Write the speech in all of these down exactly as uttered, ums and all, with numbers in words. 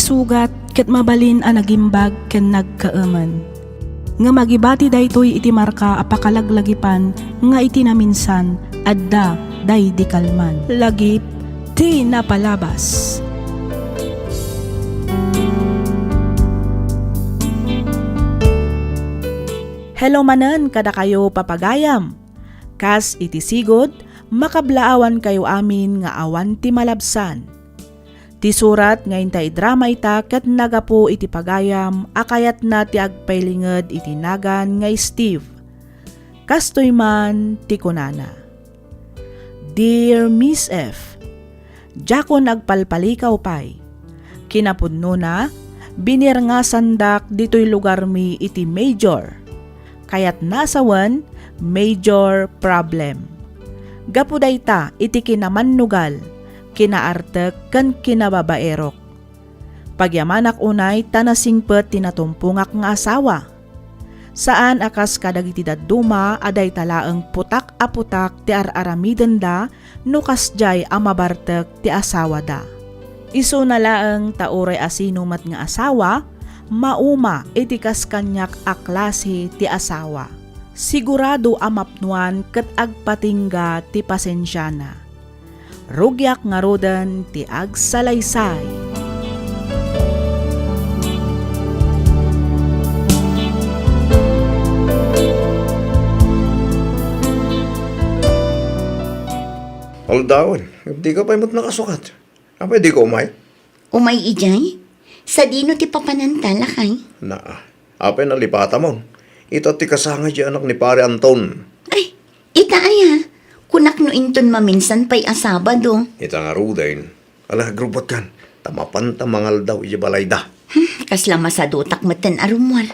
sugat ket mabalin a nagimbag ken nagkaemen. Ngem agibati daytoy iti marka a pakalaglagipan nga iti naminsan, adda daydi kalman. Lagip ti napalabas. Hello manen kadakayo, papagayam. Kas iti sigud, makablaawankayo amin nga awan ti malabsan. Ti surat nga inta idrama ita ket nagapu iti pagayam a kayatna ti agpailinged iti nagan nga Steve. Kastoy man ti kunana, "Dear Miss F, diakon agpalpalikaw pay. Kinapudnona, binirngasandak ditoy lugarmi iti major. Kayatna a sawen, major problem. Gapu dayta iti kinamannugal, kinaartek ken kinababaerok. Pagyamanak unay ta nasingpet ti natumpongak nga asawa. Saan a kas kadagiti dadduma a dayta laeng putak a putak ti ar-aramidenda no kasdiay a mabartek ti asawada. Isuna laeng ta uray asino met nga asawa, mauma iti kas kaniak a klase ti asawa. Sigurado a mapnoan ket agpatingga ti pasensiana. Rugiak ngaruden ti agsalaysay." Aldawen, dika pay met nakasukat. Apay, dika umay? Umay idiay? Sadino ti papananta, lakay? Naa. Apay, nalipatamon. Ita ti kasangay ti anak ni Pare Anton. Ay, ita aya? Kunak no inton maminsan pay a Sabado. Ita ngaruden. Ala, agrubotkan. Ta mapanta mangaldaw iti balayda. Hmm, kasla masadutak metten a rummuar.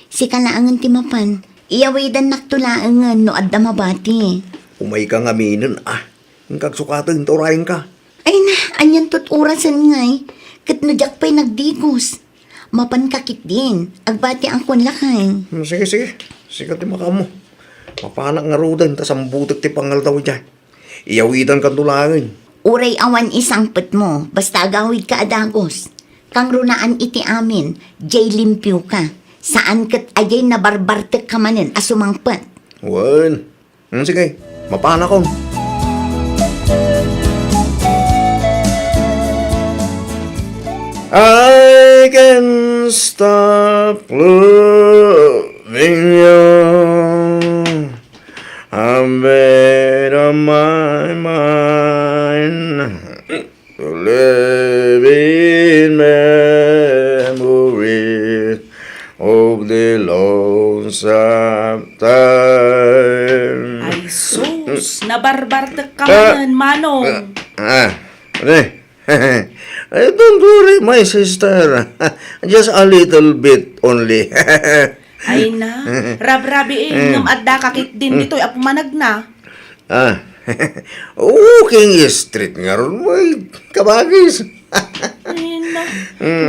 Sika laengen ti mapan. Iyawidannakto laengen no adda mabati. Umayka ngaminen, ah. Inka agsukaten ta urayenka. Ay na, anian to't orasen ngay? Ket no diak pay nagdigos. Mapanka ketdin, agbatiakon, lakay. Hmm, sige, sige. Sika ti makaammo. Mapanak ngaruden ta sambutek ti pangaldaw idiay. Iyawidankanto laeng. Uray awan isangpetmo, basta agawidka a dagus. Kangrunaan iti amin, diay limpioka. Saan ket a diay nabarbartekka manen a sumangpet. Wen. Hmm, sige, mapanakon. I can stop loving you. I made up my mind to live in memories of the lonesome time. Ay, sus! Nabarbartek ka manen, Manong. Ah, ah, ano eh? Ay, don't worry, my sister. Just a little bit only. Ay na, rabrabiin, ngem adda ka ketdin ditoy a pumanagna. Ah, walking street ngarud, may kabagis. Ay na,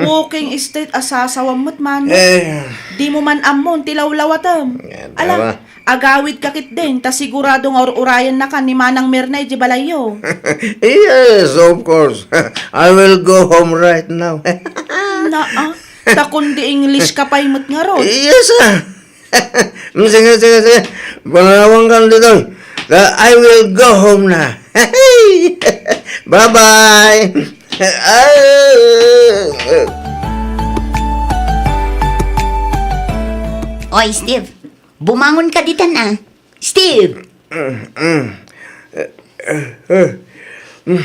walking street a sasawam met, Manong. Eh. Dimo man ammon ti lawlawatem. Ala, agawidka ketdin, ta sigurado nga ur-urayennakan ni Manang Mirna iti balayyo. Yes, of course. I will go home right now. Naa, ta kundi English ka pay met ngarud. Yes, ah. Mm, sige, sige, sige. Panawankan ditoy. Ta, I will go home na. Bye-bye. Oy, Steve. Bumangon ka ditan, ah. Steve! Mm, mm. Eh, eh, eh. Mm.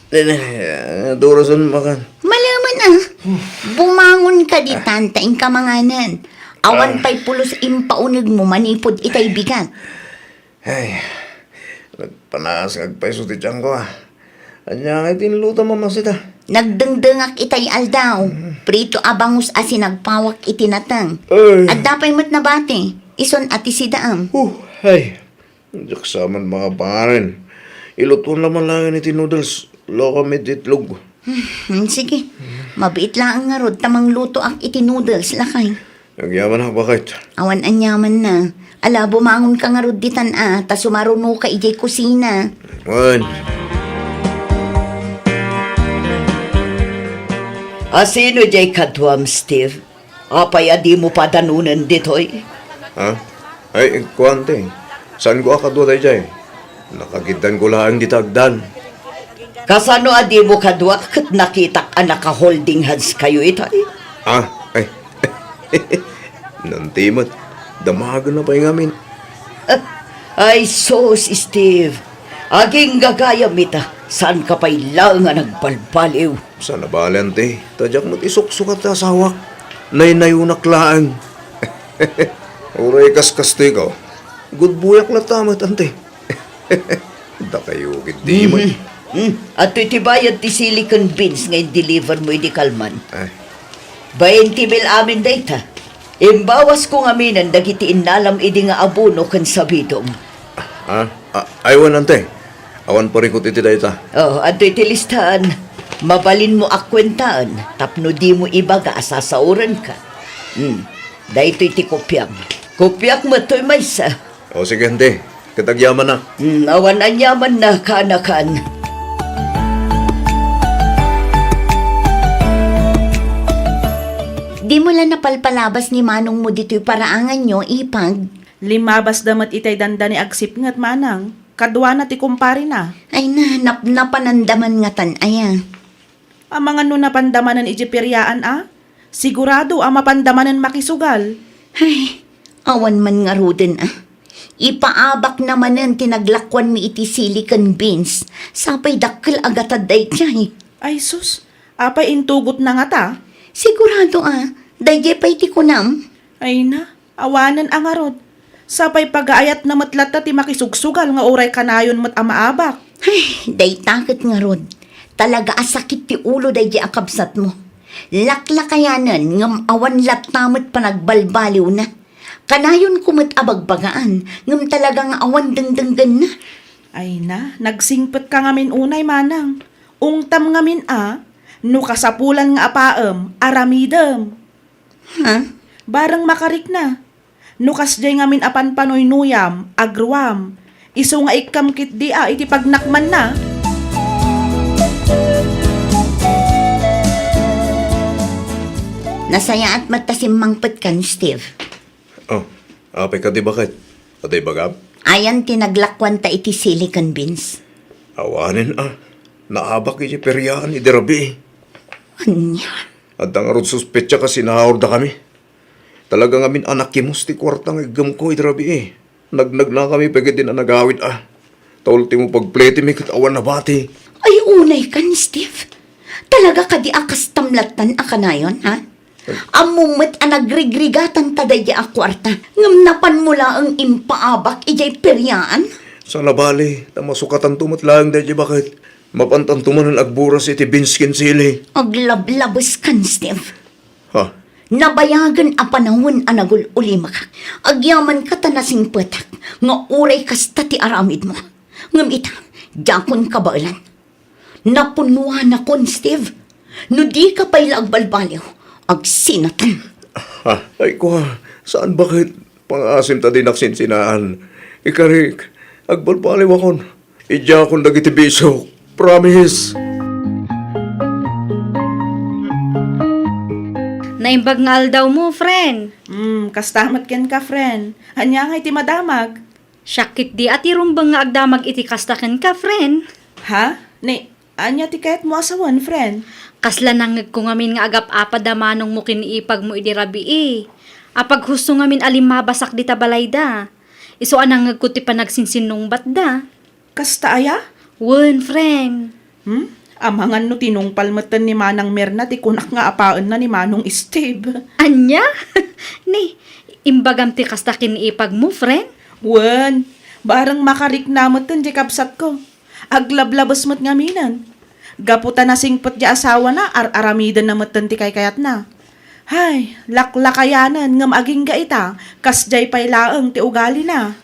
Nene, eh, durasan makan. Malaman, ah. Bumangon ka ditan, ta inka manganan. Awan pay pulos impaunegmo manipud itay bigat. Ay, nagpanasag pay isu ti tiangko, ah. Ania ngay ti inlutom a masita? Nagdengdengak itay aldaw. Prito a bangus a sinagpawak iti nateng. Ay. Adda pay met nabati. Isun a ti sidaam. Uh, ay. Diak sa man makapanganen. Ilutuan la man laeng iti noodles. Lokam iti itlog. Hmm, sige. Mabiit laeng ngarud ta manglutoak iti noodles, lakay. Agyamanak, baket. Awan aniamanna. Ala, bumangon ka ngarud ditan a, ta sumaruno ka idiay kusina. Wen. Asino jay kaduam, Steve? Apay a dimo padanonen ditoy? Ha? Ay, kuan ti. Saanko a kadua dayjay? Nakagiddanko laeng dita agdan. Kasano a dimo kadua ket nakitak a naka-holding hands kayo itay? Ah, ay. Nanti met, damagen na pay ngamin. Ay sus, Steve. Aging gagayam ita, saan ka pay laeng a nagbalbaliw? Saan a bale, anti, ta diak met isuksukat ti asawak. Naynayonak laeng. Uray kas kastoy ko, gudbuyak latta met, anti. Dakayo, giddi met. Mhm. Hmm. Adtoy ti bayad ti silicone beans nga in-deliver mo idi kalman. Ay. Bainti mil amin dayta. Imbawasko ngaminen dagiti innalam idi nga abono ken sabidom. Ah, ah, ay, wen, anti. Awan parikut iti dayta. Oh, adtoy ti listaan. Mabalinmo a kuentaen tapno dimo ibaga a sasaorenka. Hmm. Daytoy ti kopiam. Kopiak met toy maysa. O, sige, anti. Ket agyamanak. Hmm, awan aniamanna, kaanakan. Dimo la napalpalabas ni manongmo ditoy paraanganyo, ipag? Limmabasda met itay dandani agsipnget, manang. Kaduana ti kumparena. Ay na, napnapananda man ngatan, aya. Amangan no napanda manen idiay periaan a? Sigurado a mapanda manen makisugal. Ay, awan man ngaruden a. Ipaabakna manen ti naglakuanmi iti silicone beans. Sapay dakkel a gatad daydiay. Ay sus, apay intugotna ngata? Sigurado a, daydiay pay ti kunam. Ay na, awanen a ngarud. Sapay pagaayatna met latta ti makisugsugal nga uray kanayon met a maabak. Ay, dayta ket ngarud. Talaga a sakit ti ulo daydiay a kabsatmo. Laklakayanen ngem awan latta met panagbalbaliwna. Kanayonko met a bagbagaan ngem talaga nga awan dengdenggenna. Ay na, nagsingpetka ngamin unay, manang. Ungtam ngamin a, no kasapulan nga apaem, aramidem. Ha? Bareng makarikna. No kasdiay ngamin a panpanoynuyam, agruam, isu nga ikkam ketdi a iti pagnakmanna. Nasayaat met ta simmangpetkan, Steve. Oh, apay kadi, baket? Adda ibagam? Ayan ti naglakuanta iti silicone beans. Awanen a, naabak iti periaan idi rabii. Ania? Adda ngarud suspetsa a sinaurdakami. Talaga ngamin a nakimus ti kuarta nga iggemko idi rabii. Nagnagnakami pay ketdi a nagawid a. Ta ultimo pagpletimi ket awan nabati. Ay, unaykan, Steve. Talaga kadi a kastam lattan a kanayon, ha? Ammom met a nagrigrigatanta daydiay a kuarta, ngem napanmo laeng impaabak idiay periaan? Saan a bale, ta masukatanto met laeng daydiay baket. Mapantanto manen agburas iti beans ken sili. Aglablabeskan, Steve. Ha? Nabayagen a panawen a nagul-ulimak. Agyamanka ta nasingpetak nga uray kasta ti aramidmo. Ngem ita, diakon kabaelan. Napunnuanakon, Steve. No dika pay la agbalbaliw, agsinatan. Ha? Ay, kua, saan baket? Pangaasim ta dinak sinsinaan. Ikarik, agbalbaliwakon. Idiakon dagiti bisok. Promise. Naimbag nga aldawmo, friend. Hmm, kasta met kenka, friend. Ania ngay ti madamag? Siak ketdi a ti rumbeng nga agdamag iti kasta kenka, friend. Ha? Ni, ania ti kayatmo a sawen, friend? Kasla nangngegko ngamin nga agap-apad a manongmo ken ni ipagmo idi rabii. Apaghusto ngamin a limmabasak dita balayda. Isu a nangngegko ti panagsinsinnungbatda. Kasta aya? Wen, friend. Hmm? Amangan no tinungpal metten ni Manang Mirna ti kunak nga apaenna ni Manong Steve. Ania? Ni, imbagam ti kasta ken ni ipagmo, friend? Wen, bareng makarikna metten ti kabsatko. Aglablabes met ngaminen. Gapu ta nasingpet ti asawana, ar-aramidenna metten ti kaykayatna. Hay, laklakayanen ngem agingga ita, kasdiay pay laeng ti ugalina.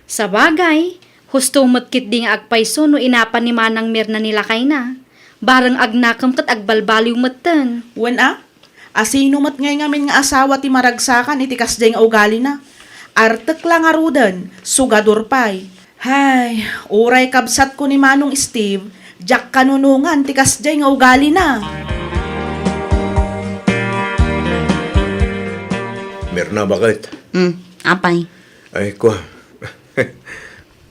Sabagay, husto met ketdi nga agpayso no inapan ni Manang Mirna ni lakayna. Bareng agnakem ket agbalbaliw metten. Wen a, asino met ngay ngamin nga asawa ti maragsakan iti kasdiay nga ugalina? Artek la ngaruden, sugador pay. Hay, uray kabsatko ni Manong Steve, diak kanunongan ti kasdiay nga ugalina. Nabaket. Hmm, apay? Ay, kua.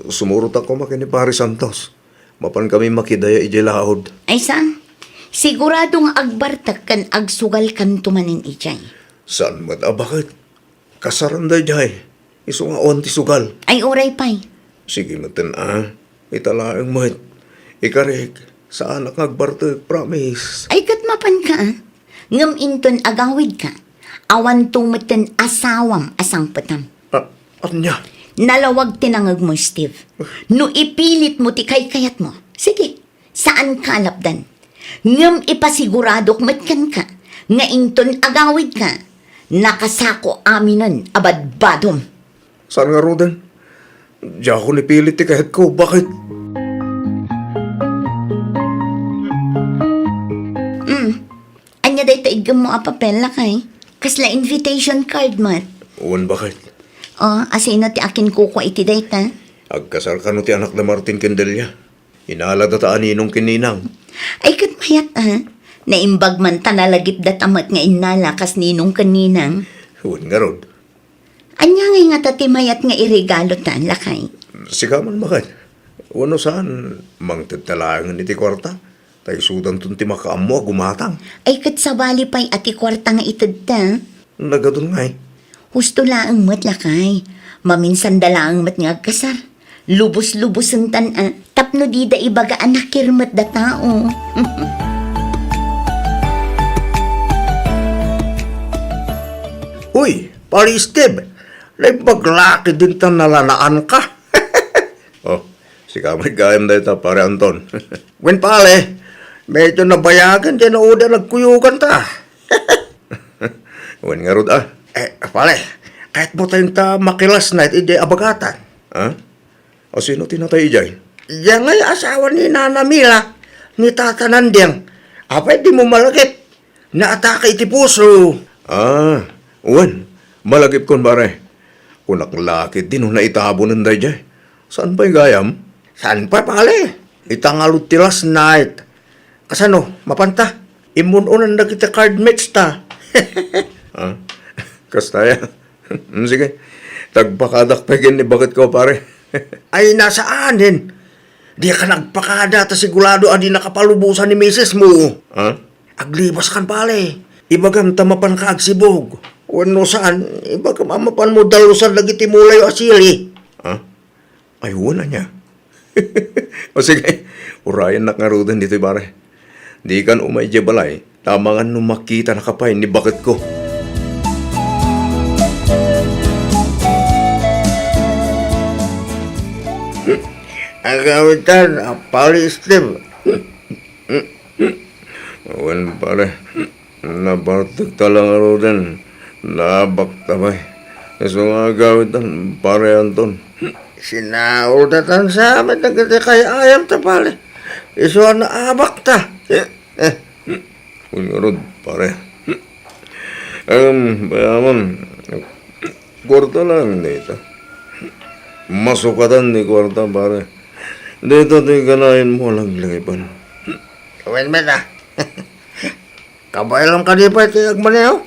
Sumurot ako makin ni Pare Santos. Mapan kami makidaya idiay laod. Ay, sa? Sigurado nga agbartek ken agsugalkanto manen idiay. Saan met a baket? Kasaranda idiay. Isu nga awan ti sugal. Ay, uray pay. Sige meten a. Ita laeng met. Ikarik, saanak nga agbartek, promise. Ay, ket mapan ka, a? Ngem inton agawid ka, awan to meten asawam a sangpetam. A-, ania? Nalawag ti nangegmo, Steve. No ipilit mo ti kaykayat mo, sige, saan ka a lapdan. Ngem ipasiguradok met kenka nga inton agawid ka, nakasako aminen a badbadom. Saan ngaruden? Diakon ipilit ti kayatko, baket? Mm. Ania dayta iggemmo a papel, lakay? Kasla invitation card met. Wen, baket. O, asino ti akinkukua iti dayta? Agkasar kano ti anak da Martin ken Delia. Inalada ta a ninong ken ninang. Ay, ket mayat, a. Naimbag man ta nalagipda ta met nga innala kas ninong ken ninang. Wen ngarud. Ania ngay ngata ti mayat nga iregalo ta, lakay? Sika man, baket. Wenno saan, mangted ta laengen iti kuarta. Ta isudanton ti makaammo a gumatang. Ay, ket sabali pay a ti kuarta nga itedta. Nagadun ngay. Husto laeng met, lakay. Maminsanda laeng met nga agkasar. Lubos-lubosentan a, tapno dida ibaga a nakirmet da tao. Uy, Pare Steve, naimbag la ketdin ta nalanaan ka. O, sika met gayam dayta, Pare Anton. Wen, pare, medyo nabayagen diay naudi a nagkuyogan ta. Wen ngarud a. Eh, pare, kayatmo tayon ta maki-last night idiay abagatan. Ha? Asino ti natay idiay? Diay ngay asawa ni Nana Mila, ni Tata Nandeng. Apay dimo malagip? Naatake iti puso. Ah, wen, malagipkon, pare. Kunak la ketdi no naitabonen daydiay. Saan pay gayam? Saan pay, pare? Ita ngarud ti last night. Kasano, mapanta? Immun-unan dagiti card mates ta. Ah, kasta ya. Mm, sige. Tagpakadak pay ken ni baketko, pare. Ay, nasaanen. Dika nagpakada ta sigurado a dinaka palubosan ni misis mo. Ha? Aglibaskan, pare. Ibagam ta mapanka agsibog. Wenno saan, ibagam a mapanmo dalusan dagiti mulayo a sili. Ha? Ay, wen, ania? O sige, urayennak ngaruden ditoy, pare. Dikan umay idiay balay, ta amangan no makitanaka pay ni baketko. Agawitan, a, Pare Steve. Wen, pare. Nabartek ta la ngaruden. Naabak ta pay. Isu nga agawitan, Pare Anton. Sinaol ta tan sa met dagiti kay-ayam ta, pare. Isu a naabak ta. Eh, eh. Wen ngarud, pare. Em, payaman. Kuarta laeng dayta. Masukatan ti kuarta, pare. Dayta ti kanayon mo a laglagipen. Wen met a. Kabaelam kadi pay ti agmaneho?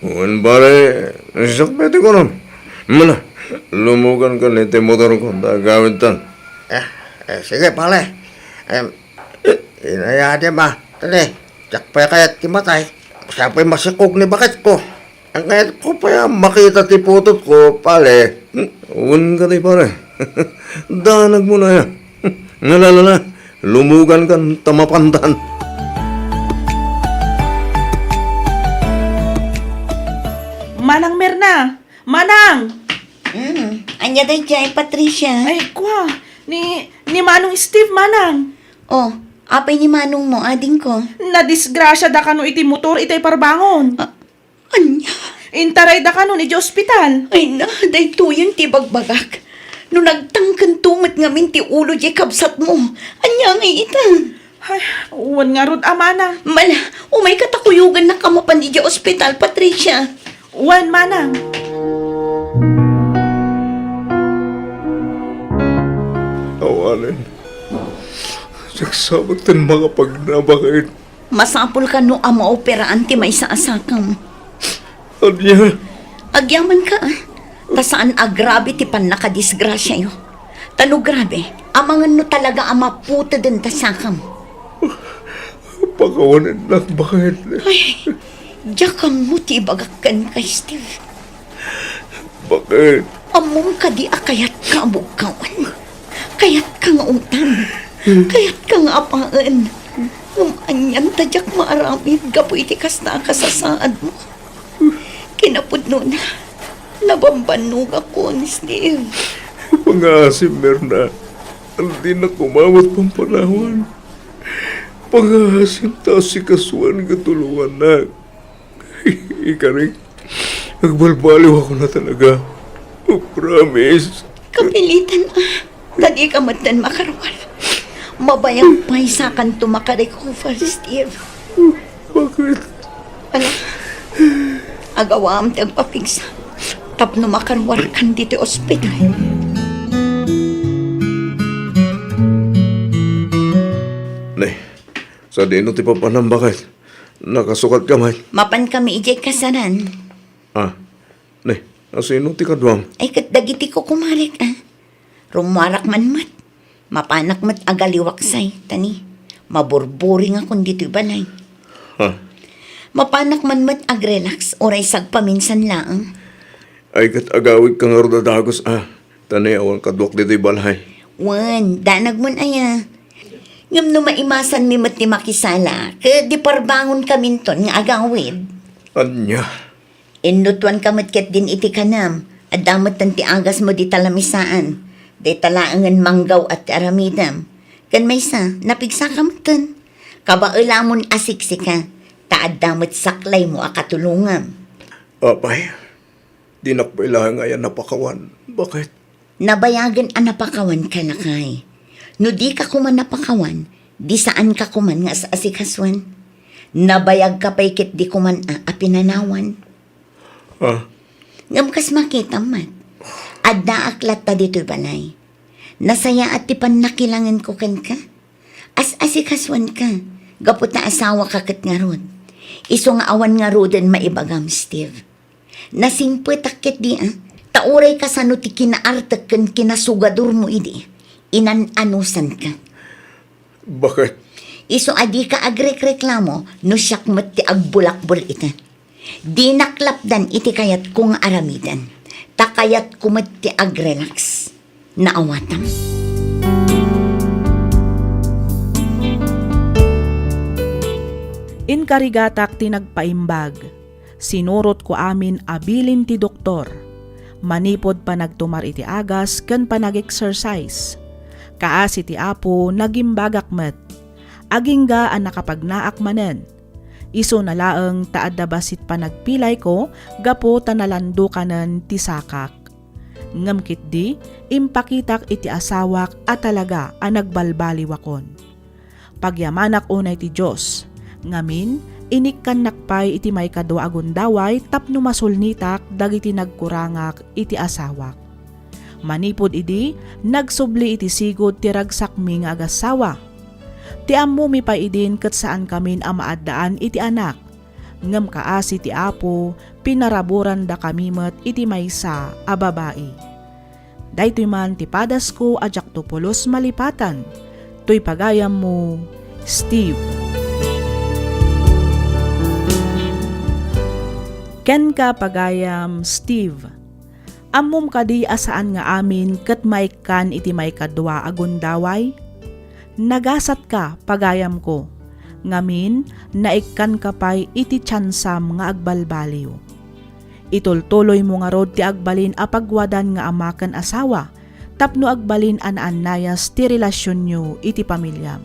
Wen, pare, siak pay ti kunam. Muna, lumugan ka iti motorko, ta agawidtan. Eh, eh, sige, pare. Em, inayadem a. Tadi, diak pay kayat ti matay. Siak pay masikog ni baketko. Ang kayatko pay a makita ti putotko, pare. Wen kadi, pare. Danag mo la ya. Nga la, la, la. Lumugan kan ta mapantan. Manang Mirna! Manang! Hmm, ania daydiay, Patricia? Ay, kua. Ni, ni Manong Steve, Manang. O, apay ni Manong mo, adingko? Nadisgrasiada kano iti motor itay parbangon. Ah, Ania? Intarayda kanon idiay ospital. Ay na, daytoyen ti bagbagak. No nagtangkento met ngamin ti ulo diay kabsatmo, ania ngay ita? Ay, wen ngarud a, Manang. Mala, umayka ta kuyogannaka mapan idiay ospital, Patricia. Wen, Manang. Awanen. Nagsabak ten makapagnabakit. Masapul kano a maoperaan ti maysa a sakam. Ania? Agyamanka, ah. Ta saan a grabe ti pannakadisgrasiayo. Ta no grabe, amangan no talaga a maputeden ta sakam. Pakawanennak, baket. Ay, diak ammo ti ibagak kenka, Steve. Baket? Ammom kadi a kayatka a bugkawan? Kayatka nga utang? Kayatka nga apaen? Ngem anian ta diak maaramid gapu iti kasta a kasasaadmo? Kinapudnona, nabambannogakon, Steve. Pangaasim, Mirna. Dinak koma met pampanawan. Pangaasim ta asikasuan ket tulongannak. Ikarik, agbalbaliwakon a talaga. Promise. Kapilitan, ah. Ta dika metten makaruar. Mabayag pay sakanto makarecover, Steve. Baket? Ala, agawam ti agpapigsa tapno makaruarkan ditoy ospital. Ne, sadino ti papanam, baket? Nakasukatka met? Mapankami idiay kasaran. Ah, ne, asino ti kaduam? Ay, ket dagiti kukumarek, ah. Rummuarak man met. Mapanak met agaliwaksay, ta ni, maburburingakon ditoy balay. Ha? Mapanak man met agrelax, uray sagpaminsan laeng. Ay, ket agawidka ngarud a dagus, ah. Ta ni, awan kaduak ditoy balay. Wen, danagmon aya. Ngem no maimasanmi met ti makisala, ket di parbangonkaminton nga agawid. Ania? Innutoanka met ketdin iti kanam, adda metten ti agasmo dita lamisaan, dayta laengen manggaw-at ti aramidem. Ken maysa, napigsaka metten. Kabaelamon a siksika, ta adda met saklaymo a katulongam. Apay, dinak pay laeng aya napakawan. Baket? Nabayagen a napakawanka, lakay. No dika koma napakawan, di saanka koman nga as-asikasuan. Nabayagka pay ket di koman a, a pinanawan. Ah. Ngem kas makitam met, addaak latta ditoy balay. Nasayaat ti pannakilangenko kenka. As-asikasuanka, gapu ta asawaka ket ngarud. Isu nga awan ngaruden maibagam, Steve. Nasingpetak ketdi, ah. Ta uray kasano ti kinaartek ken kinasugadormo idi, inan-anusanka. Baket? Isu a dika agrekreklamo no siak met ti agbulakbol ita. Dinak lapdan iti kayatko nga aramiden, ta kayatko met ti agrelax. Naawatam. Inkarigatak ti nagpaimbag. Sinurotko amin a bilin ti doktor. Manipud panagtumar iti agas ken panag-exercise. Kaasi ti Apo, nagimbagak met. Agingga a nakapagnaak manen. Isuna laeng ta adda bassit panagpilayko gapu ta nalandukanen ti sakak. Ngem ketdi, impakitak iti asawak a talaga a nagbalbaliwakon. Pagyamanak unay ti Dios. Ngamin, inikkannak pay iti maikadua a gundaway tapno masulnitak dagiti nagkurangak iti asawak. Manipud idi, nagsubli iti sigud ti ragsakmi nga agassawa. Ti ammomi pay idin ket saankamin a maaddaan iti anak. Ngem kaasi ti Apo, pinaraburandakami met iti maysa a babai. Daytoy man ti padasko a diakto pulos malipatan. Toy pagayammo, Steve. Kenka, pagayam Steve. Ammom kadi a saan nga amin ket maikkan iti maikadua a gundaway? Nagasatka, pagayamko. Ngamin, naikkanka pay iti tiansam nga agbalbaliw. Itultuloymo ngarud ti agbalin a pagwadan nga ama ken asawa tapno agbalin a naannayas ti relasionyo iti pamiliam.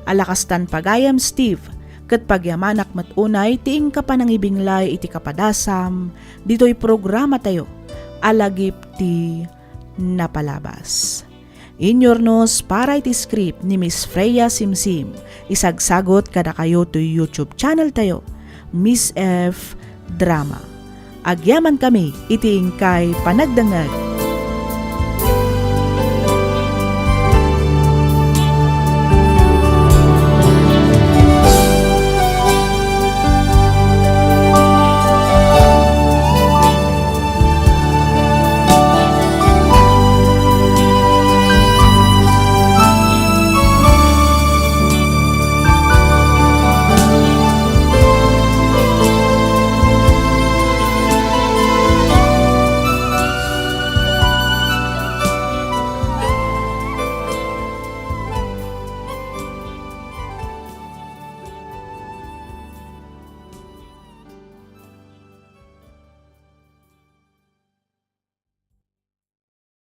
Ala kastan, pagayam Steve, ket pagyamanak met unay ti inka panangibinglay iti kapadasam ditoy programatayo a Lagip ti Napalabas. Inyurnos para iti script ni Miss Freya Simsim, isagsagut kadakayo toy YouTube channel tayo, Miss F Drama. Agyamankami iti inkay panagdengngeg.